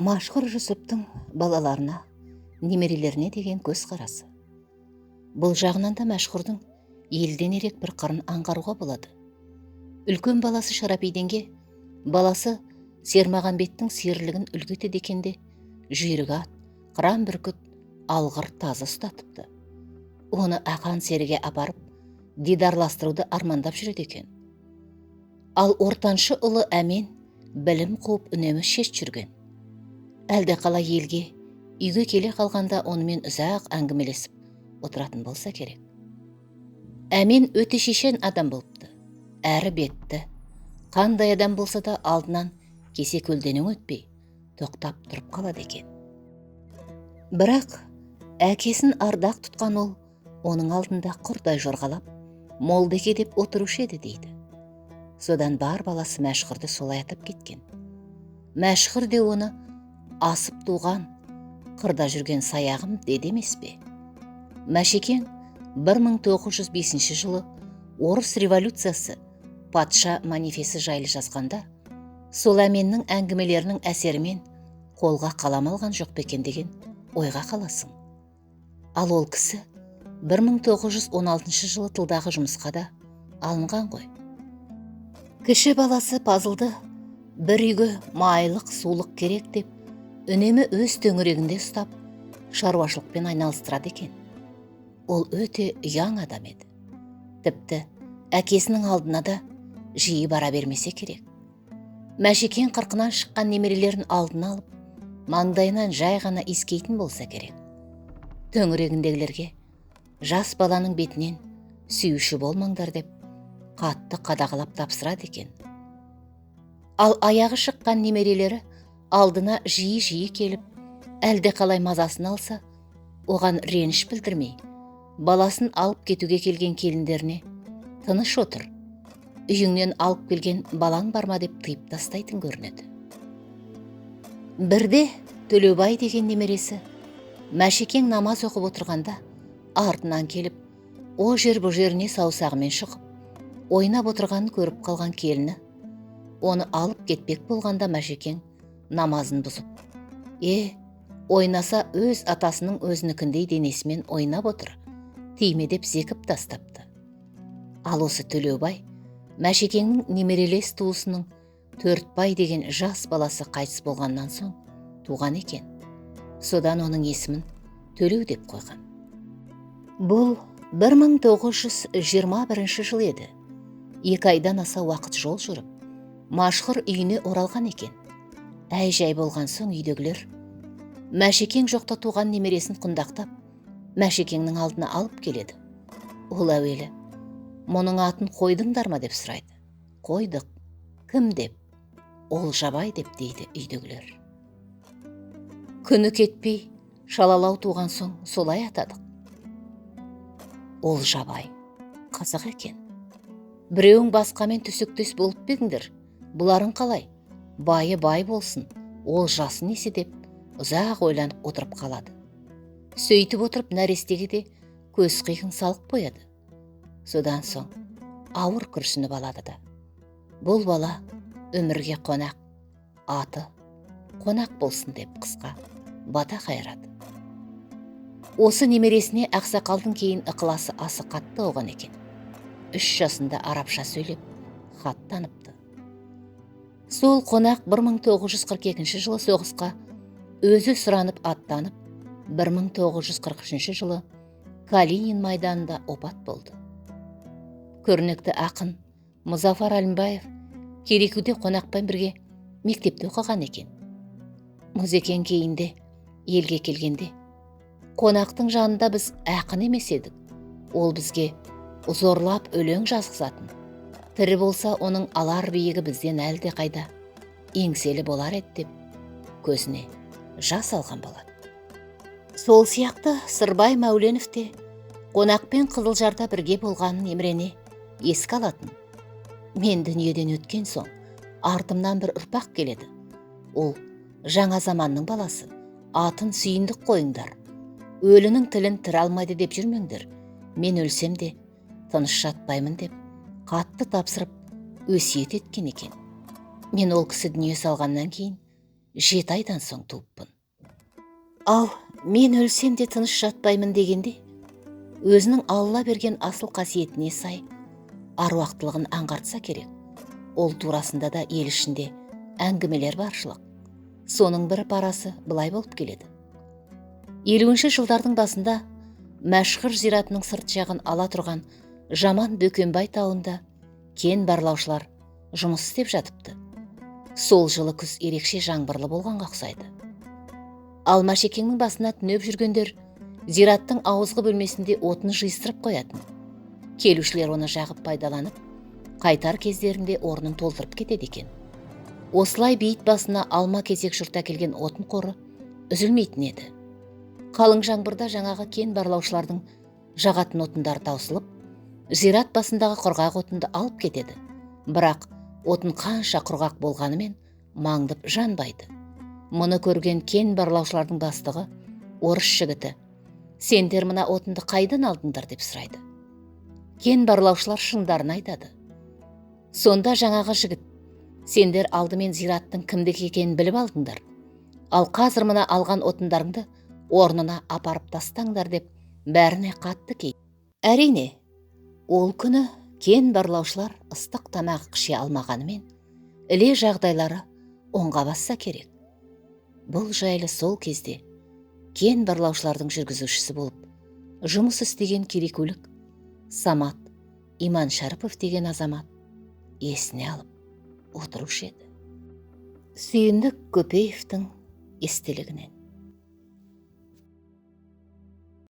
Мәшһүр Жүсіптің балаларына, немерелеріне деген көзқарасы. Бұл жағынан да Мәшһүрдің елден ерек бір қырын аңғаруға болады. Үлкен баласы Шарапиденге баласы Сермағамбеттің серілігін үлгі етеді екен де, жүйрік ат, қыран бүркіт, алғыр тазы ұстатыпты. Оны Ақан серіге апарып, дидарластыруды армандап жүреді екен. Ал ортаншы ұлы Әмен білім қуып үнемі шет жүрген. Әлде қалай елге, үйге келе қалғанда онымен ұзақ әңгімелесіп отыратын болса керек. Әмен өте шешен адам болыпты, әрі бетті. Қандай адам болса да алдынан кесе көлденең өтпей, тоқтап тұрып қалады екен. Бірақ әкесін ардақ тұтқан ол, оның алдында құрдай жорғалап, молдеке деп отырушы еді дейді. Содан бар баласы Мәшһүрді солай атап кеткен. Мәшһүр де оны асып туған, қырда жүрген саяғым деді емес пе? Мәшекең 1905 жылы орыс революциясы патша манифесі жайлы жазғанда, сол Әменнің әңгімелерінің әсерімен қолға қалам алған жоқ па екен деген ойға қаласың. Ал ол кісі 1916 жылы тылдағы жұмысқа да алынған ғой. Кіші баласы Пазылды бір үйге майлық, сулық керек деп үнемі өз төңірегінде ұстап, шаруашылықпен айналыстырады екен. Ол өте ұяң адам еді. Тіпті әкесінің алдына да жиі бара бермесе керек. Мәшекең қырқынан шыққан немерелерін алдына алып, маңдайынан жай ғана иіскейтін болса керек. Төңірегіндегілерге жас баланың бетінен сүйуші болмаңдар деп қатты қадағалап тапсырады екен. Ал аяғы шыққан немерелері алдына жиі-жиі келіп, әлде қалай мазасын алса, оған реніш білдірмей, баласын алып кетуге келген келіндеріне тыныш отыр, үйіңнен алып келген балаң бар ма деп тыйып тастайтын көрінеді. Бірде Төлеубай деген немересі Мәшекең намаз оқып отырғанда артынан келіп, о жер бұ жеріне саусағымен шұқып, ойнап отырғанын көріп қалған келіні оны алып кетпек болғанда Мәшекең намазын бұзып, ойнаса өз атасының өзінікіндей денесімен ойнап отыр, тиме деп зекіп тастапты. Ал осы Төлеубай Мәшекеңнің немерелес туысының Төртбай деген жас баласы қайтыс болғаннан соң туған екен. Содан оның есімін Төлеу деп қойған. Бұл 1921 жыл еді. 2 айдан аса уақыт жол жүріп, Мәшһүр үйіне оралған екен. Әй-жай болған соң үйдегілер Мәшекең жоқта туған немересін құндақтап, Мәшекеңнің алдына алып келеді. Ол әуелі, мұның атын қойдыңдар ма деп сұрайды. Қойдық. Кім деп? Олжабай деп дейді үйдегілер. Күні кетпей, шалалау туған соң солай атадық. Олжабай, қызық екен. Біреуің басқамен төсектес болып па едіңдер? Бұларың қалай? Байы бай болсын, ол жасы несі деп ұзақ ойланып отырып қалады. Сөйтіп отырып нәрестеге де көз қиығын салып қояды. Содан соң ауыр күрсініп алады да. Бұл бала өмірге қонақ, аты қонақ болсын деп қысқа бата қайырады. Осы немересіне ақсақалдың кейін ықыласы асы қатты оған екен. 3 жасында арабша сөйлеп, хат таныпты. Сол қонақ 1942 жылы соғысқа өзі сұранып аттанып, 1943 жылы Калинин майданында опат болды. Көрнекті ақын Мұзафар Әлімбаев Керекуде қонақпен бірге мектепте оқыған екен. Мұзекең кейінде елге келгенде, қонақтың жанында біз ақын емес едік. Ол бізге зорлап өлең жазғызатын. Тірі болса, оның алар биігі бізден әлде қайда еңселі болар еді деп көзіне жас алған болады. Сол сияқты Сырбай Мәуленов те қонақпен Қызылжарда бірге болғанын емрене еске алатын. Мен дүниеден өткен соң артымнан бір ұрпақ келеді. Ол жаңа заманның баласы, атын Сүйіндік қойыңдар. Өлінің тілін тірі алмайды деп жүрмеңдер. Мен өлсем де тыныш жатпаймын деп қатты тапсырып өсиет еткен екен. Мен ол кісі дүние салғаннан кейін 7 айдан соң туыппын. Ал мен өлсем де тыныш жатпаймын дегенде, өзінің Алла берген асыл қасиетіне сай аруақтылығын аңғартса керек. Ол турасында да ел ішінде әңгімелер баршылық. Соның бір парасы былай болып келеді. 50-ші жылдардың басында Мәшһүр зиратының сырт жағын ала тұрған Жаман Бөкенбай тауында кен барлаушылар жұмыс істеп жатыпты. Сол жылы күз ерекше жаңбырлы болғанға ұқсайды. Ал Мәшекеңнің басына түнеп жүргендер зираттың ауызғы бөлмесінде отын жиыстырып қоятын. Келушілер оны жағып пайдаланып, қайтар кездерінде орнын толтырып кетеді екен. Осылай бейіт басына алма кезек жұрт әкелген отын қоры үзілмейтін еді. Қалың жаңбырда жаңағы кен барлаушылардың жағатын отындары таусылып, зират басындағы құрғақ отынды алып кетеді. Бірақ отын қанша құрғақ болғанымен маңдып жанбайды. Мұны көрген кен барлаушылардың бастығы орыс жігіті: «Сендер мына отынды қайдан алдыңдар?» деп сұрайды. Кен барлаушылар шындарын айтады. Сонда жаңағы жігіт: «Сендер алдымен зираттың кімдікі екенін біліп алдыңдар. Ал қазір мына алған отындарыңды орнына апарып тастаңдар», деп бәріне қатты кейді. Әрине, ол күні кен барлаушылар ыстық тамақ іше алмағанымен, іле жағдайлары оңға басса керек. Бұл жайлы сол кезде кен барлаушылардың жүргізушісі болып жұмыс істеген керекулік Самат Иманшарыпов деген азамат есіне алып отырушы еді. Сүйіндік Көпеевтің естелігінен.